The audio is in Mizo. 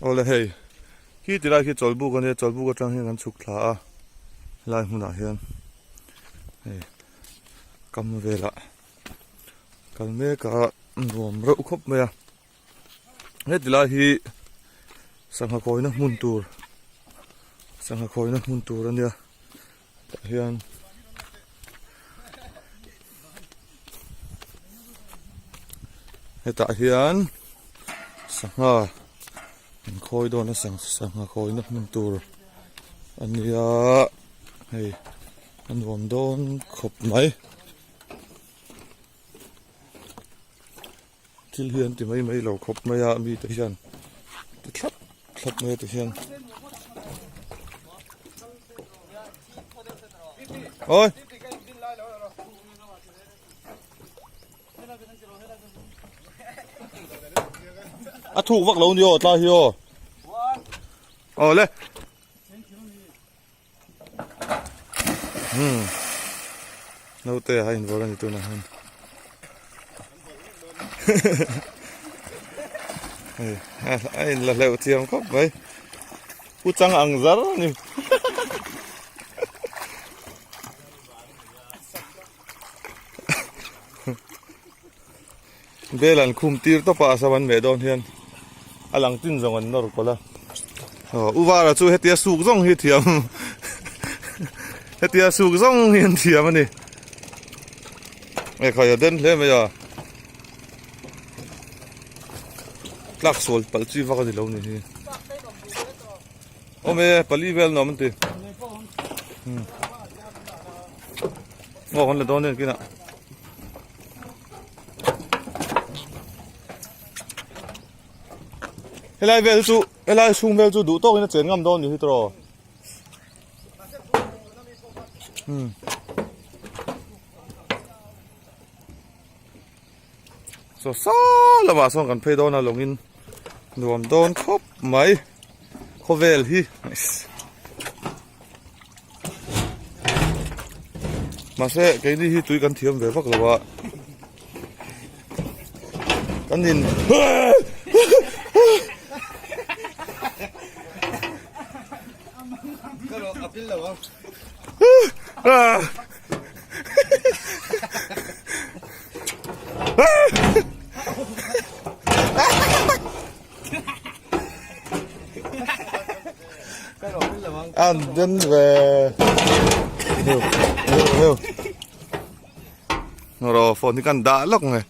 Awle hei khi ti lai khi chawlhbuk a nia chawlhbuk atang hian kan chhuk thla a helai hmunah hian hei kam velah kal mek a nuam reuh khawp mai a heti lai hi sangha kawina hmun tur sangha khawina hmun tur a nia tah hian hetah hian sangha an khawi dawn a sangha khawina hmun tur a nia hei a nuam dawn khawp mai. Thil hi an ti mai mai lo khawp mai a mite hian ti thlap thlap mai a ti hian oi a thuk vak lo ni aw tlai hi aw aw le Hmm. Naute a involve ani tuna han. Hei, a in la hleuh thiam khawp mai. Pu chang ang zar ani. Bel an khum tir tawp a a sam an meh dawn hian a lang tin zawng an nawr kawlh a aw u vara chu hetia suk zawng hi thiam hetia suk zawng hi an thiam a ni e khai a den hle mai a tlak sual palh chi vak a ni lo ni hi awm e pali vel nuam an ti aw kan la dawn nen kinah. Helai vel chu helai chhung vel chu duh tawkin a chen ngam dawn ni hi tawh hmm so saw lamah sawn kan phei dawn a lawngin nuam dawn khawp mai khawvel hi Mahse keini hi tui kan thiam ve vak lo a kan in An den ve hiu hiu hiu Ro phone hi kan dah lawk nge.